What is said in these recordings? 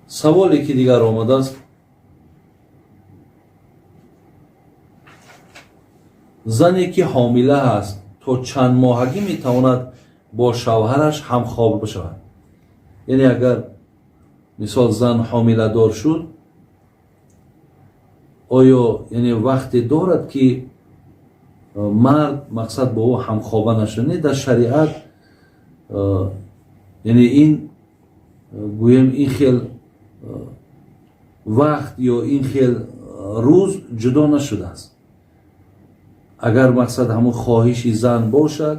Саволе ки дигар омадааст: зане ки ҳомила ҳаст, то чанд моҳагӣ метавонад бо шавҳараш ҳамхоб бишавад? Яъне агар мисол зан ҳомиладор шуд, оё яъне вақте дорад, ки мард мақсад бо ӯ ҳамхоба нашавад? Не, дар шариат яъне ин гӯем ин хел вақт ё ин хел рӯз ҷудо нашудааст. Агар мақсад ҳамун хоҳиши зан бошад,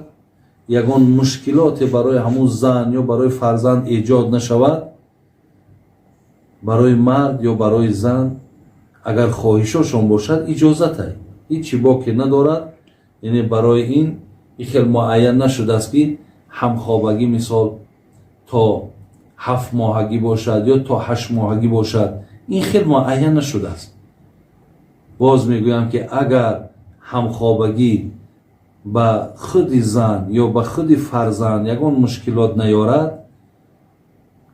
ягон мушкилоте барои ҳамун зан ё барои фарзанд эҷод нашавад, барои мард ё барои зан агар хоҳишошон бошад, иҷозатай, ҳичи боке надорад. Яъне барои ин хел муайян нашудааст, ки ҳамхобагӣ мисол то 7 моҳагӣ бошад ё то 8 моҳагӣ бошад, ин хел муайян нашудааст. Боз мегӯям, ки агар ҳамхобагӣ ба худи зан ё ба худи фарзанд ягон мушкилот наёрад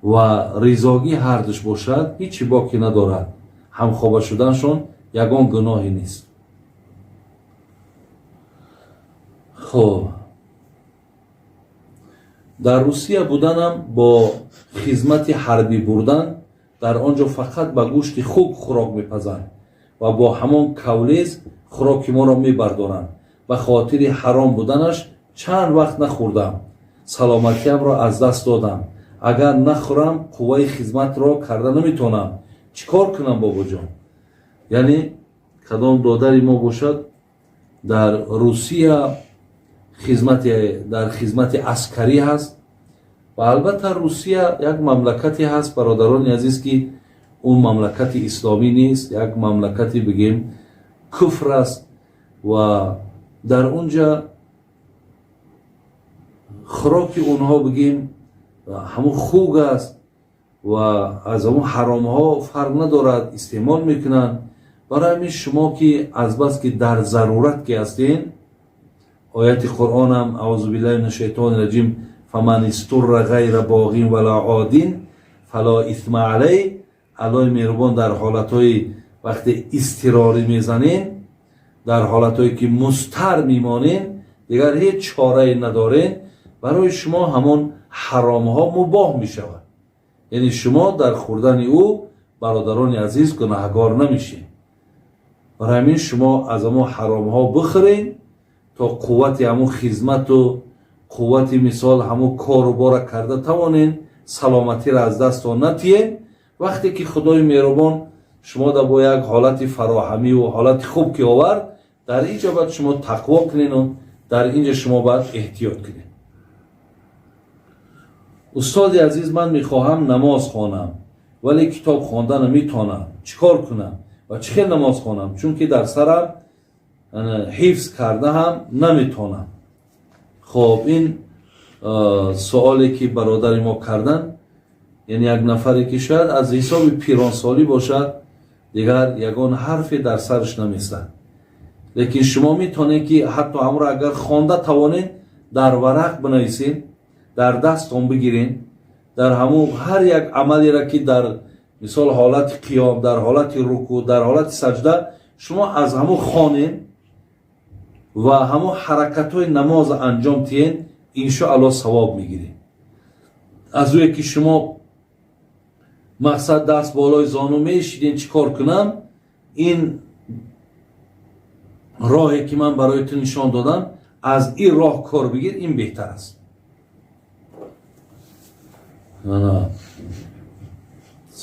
ва ризогӣ ҳардуш бошад, ҳичи боке надорад, ҳамхоба шуданшон ягон гуноҳе нест. Хоб, дар Русия буданам бо хизмати ҳарбӣ бурдан, дар он ҷо фақат ба гӯшти хук хӯрок мепазанд ва бо ҳамон кавлез хӯроки моро мебардоранд. Ба хотири ҳаром буданаш чанд вақт нахӯрдам, саломатиамро аз даст додам. Агар нахӯрам, қувваи хизматро карда наметавонам. Чӣ кор кунам, бобоҷон? Яъне кадом додари мо бошад, дар Русия дар хизмати аскарӣ ҳаст. Ва албатта Русия як мамлакате ҳаст, бародарони азиз, ки он мамлакати исломӣ нест, як мамлакати бигем куфр аст ва дар онҷа хӯроки онҳо бигем ҳамун хуг аст ва аз ҳамун ҳаромҳо фарқ надорад, истеъмол мекунанд. Барои ҳамин шумо ки азбаски дар зарурат ки ҳастен, ояти Қуръонам аузу биллаҳи мина шайтони раҷим, фаман истурра ғайра боғин вала один фало исма алай. Аллоҳи меҳрубон дар ҳолатҳои вақте изтирорӣ мезанен, дар ҳолатҳое ки мустар мемонен, дигар ҳеҷ чорае надорен, барои шумо ҳамон ҳаромҳо мубоҳ мешавад. Яъне шумо дар хӯрдани ӯ, бародарони азиз, гунаҳгор намешед. Барои ҳамин шумо аз ҳамон ҳаромҳо бихӯрен то қуввати ҳамон хизмату қуввати мисол ҳамон кору бора карда тавонен, саломатиро аз дастон натиен. Вақте ки Худои меҳрубон шумо да бо як ҳолати фароҳамиву ҳолати хуб ки овард, дар ин ҷо бояд шумо тақво кунену дар ин ҷо шумо бояд эҳтиёт кунед. Устоди азиз, ман мехоҳам намоз хонам, вале китоб хонда наметавонам. Чӣ кор кунам ва чӣ хел намоз хонам, чунки дар сарам ҳифз карда ҳам наметавонам? Хоб, ин суоле ки бародари мо карданд, яъне як нафаре ки шояд аз ҳисоби пиронсолӣ бошад, дигар ягон ҳарфе дар сараш намесад, лекин шумо метавонед ки ҳатто ҳамро агар хонда тавонед, дар варақ бинависед, дар дастон бигиред, дар ҳамун ҳар як амалеро ки дар мисол ҳолати қиём, дар ҳолати рукӯъ, дар ҳолати саҷда шумо аз ҳамун хонед ва ҳамун ҳаракатҳои намоз анҷом тиҳед, иншоаллоҳ савоб мегиред. Аз ӯе ки шумо мақсад даст болои зону мешиден, чӣ кор кунам, ин роҳе ки ман барои ту нишон додам, аз ин роҳ кор бигир, ин беҳтар аст.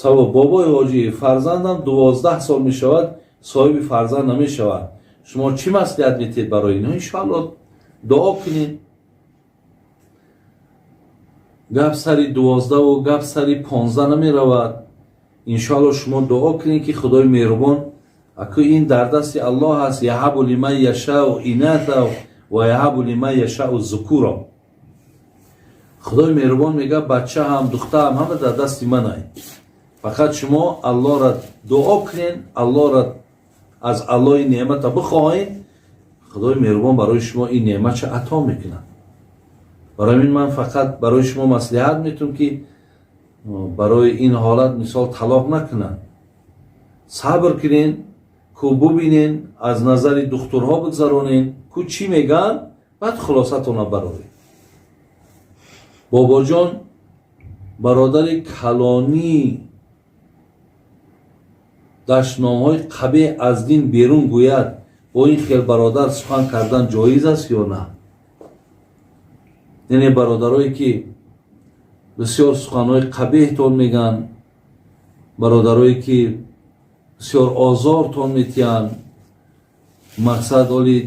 Савол: бобои ҳоҷӣ, фарзандам 12 сол мешавад, соҳиби фарзанд намешавад. Шумо чӣ маслиҳат метиҳед барои инҳо? Иншоаллоҳ дуо кунед. Гап сари 12ву гап сари 15 намеравад. Иншоаллоҳ шумо дуо кунед, ки Худои меҳрубон, аку ин дар дасти Аллоҳ ҳаст, яҳабу лиман яшау инатha ва яҳабу лиман яшау зукура. Худои меҳрубон мегӯяд, бача ҳам, духтар ҳам, ҳама дар дасти манай. Фақат шумо Аллоҳро дуо кунед, Аллоҳро аз Аллоҳи неъмата бихоҳед, Худои меҳрубон барои шумо ин неъматша ато мекунад. Барои ҳамин ман фақат барои шумо маслиҳат метавам, ки Барои ин ҳолат мисол талоқ накунанд. Сабр кунен, ку бубинен, аз назари духтурҳо бигзаронен, ку чӣ мегӯянд, баъд хулосатона бароред. Бобоҷон, бародари калонӣ дашномҳои қабеҳ аз дин берун гӯяд, бо ин хел бародар сухан кардан ҷоиз аст ё на? Яъне бародарое ки бисёр суханҳои қабеҳтон мегӯянд, бародарое ки бисёр озортон метиҳанд. Мақсад оли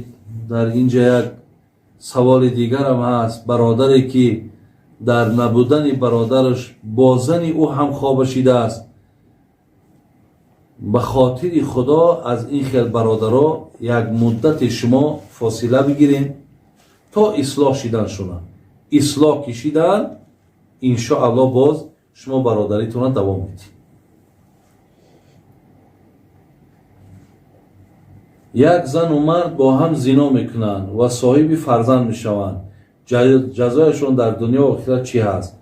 дар инҷа як саволи дигарам ҳаст. Бародаре ки дар набудани бародараш бо зани ӯ ҳамхоба шидааст, ба хотири Худо аз ин хел бародаро як муддати шумо фосила бигирем то ислоҳ шидан шуна. Ислоҳ ки шидан, иншоаллоҳ боз шумо бародаритонро давом медиҳед. Як зану мард бо ҳам зино мекунанд ва соҳиби фарзанд мешаванд. Ҷазояшон дар дунё охират чӣ ҳаст?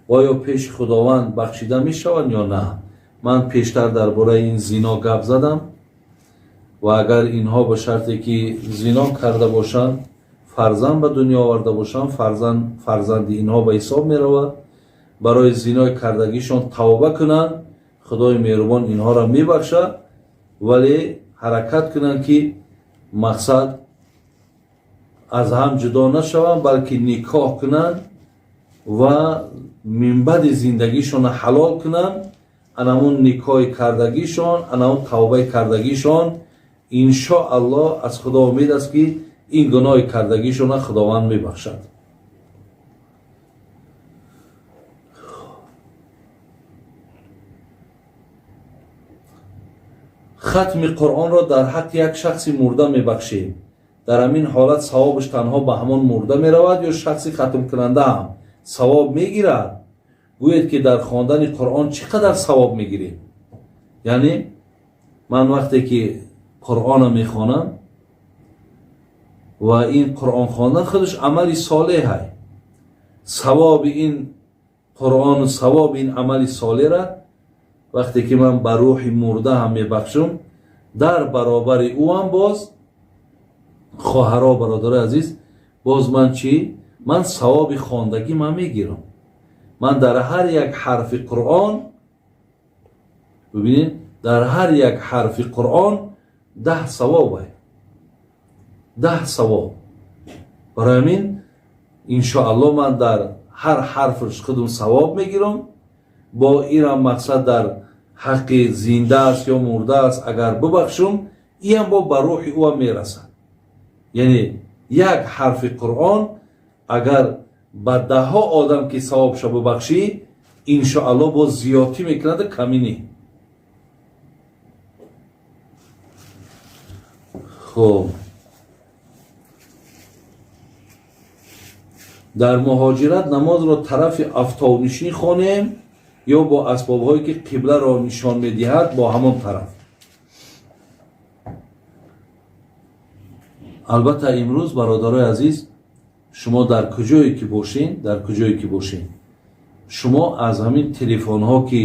Оё пеши Худованд бахшида мешаванд ё на? Ман пештар дар бораи ин зино гап задам ва агар инҳо ба шарте ки зино карда бошанд, фарзанд ба дунё оварда бошанд, фарзанди инҳо ба ҳисоб меравад. Барои зинои кардагишон тавба кунанд, Худои меҳрубон инҳоро мебахшад, вале ҳаракат кунанд ки мақсад аз ҳам ҷудо нашаванд, балки никоҳ кунанд ва минбаъди зиндагишонро ҳалол кунанд. Анамун никоҳи кардагишон, анамун тавбаи кардагишон, иншоаллоҳ аз Худо умед аст ки ин гуноҳи кардагишонро Худованд мебахшад. Хатми Қуръонро дар ҳаққи як шахси мурда мебахшем. Дар ҳамин ҳолат савобаш танҳо ба ҳамон мурда меравад ё шахси хатмкунанда ҳам савоб мегирад? Гӯед ки дар хондани Қуръон чӣ қадар савоб мегирем? Яъне ман вақте ки Қуръонро мехонам ва ин Қуръон хондан худаш амали солеҳ ай, савоби ин Қуръону савоби ин амали солеҳра вақте ки ман ба рӯҳи мурда ҳам мебахшам, дар баробари ӯ ҳам боз хоҳаро, бародарои азиз, боз ман чӣ? Ман савоби хондагӣ ман мегирам. Ман дар ҳар як ҳарфи Қуръон, бибинед, дар ҳар як ҳарфи Қуръон 10 савоб ай, 10 савоб. Барои ҳамин иншоаллоҳ ман дар ҳар ҳарфаш худум савоб мегирам. Бо инам мақсад дар ҳаққи зинда аст ё мурда аст агар бибахшум, иам бо ба рӯҳи ӯ ҳам мерасад. Яъне як ҳарфи Қуръон агар ба даҳҳо одам ки савобша бибахшӣ, иншоаллоҳ боз зиёдтӣ мекунад, камӣ не. Хуб, дар муҳоҷират намозро тарафи афтобнишин хонем ё бо асбобҳое ки қибларо нишон медиҳад бо ҳамон тараф? Албатта имрӯз бародарои азиз, шумо дар куҷое ки бошен, дар куҷое ки бошен, шумо аз ҳамин телефонҳо ки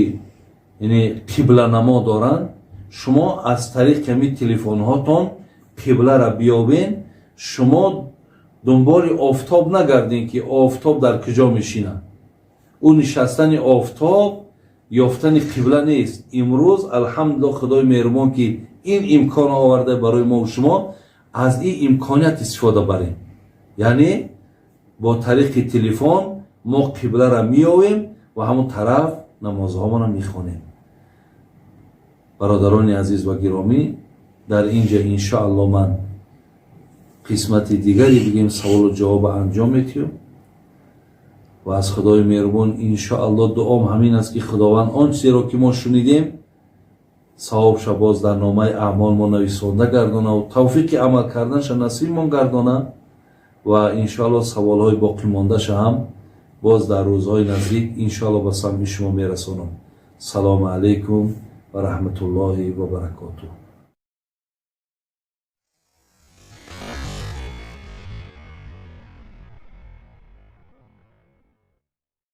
яъне қибланамо доранд, шумо аз тариқи ҳамин телефонҳотон қибларо биёбен. Шумо дунболи офтоб нагарден ки офтоб дар куҷо мешинад. Ӯ нишастани офтоб ёфтани қибла нест. Имрӯз алҳамдулиллоҳ Худои меҳрубон ки ин имкон оварда барои мо ва шумо, аз ин имконият истифода барем. Яъне бо тариқи телефон мо қибларо меёвем ва ҳамон тараф намозҳомонро мехонем. Бародарони азиз ва гиромӣ, дар инҷа иншоаллоҳ ман қисмати дигаре бигем саволу ҷавоба анҷом метиҳам ва аз Худои меҳрубон иншоаллоҳ дуом ҳамин аст ки Худованд он чизеро ки мо шунидем савобша боз дар номаи аъмол мо нависонда гардона ва тавфиқи амал карданша насибмон гардона ва иншоаллоҳ саволҳои боқӣ мондаша ҳам боз дар рӯзҳои наздик иншоаллоҳ ба самъи шумо мерасонам. Салому алайкум ва раҳматуллоҳи ва баракотуҳ.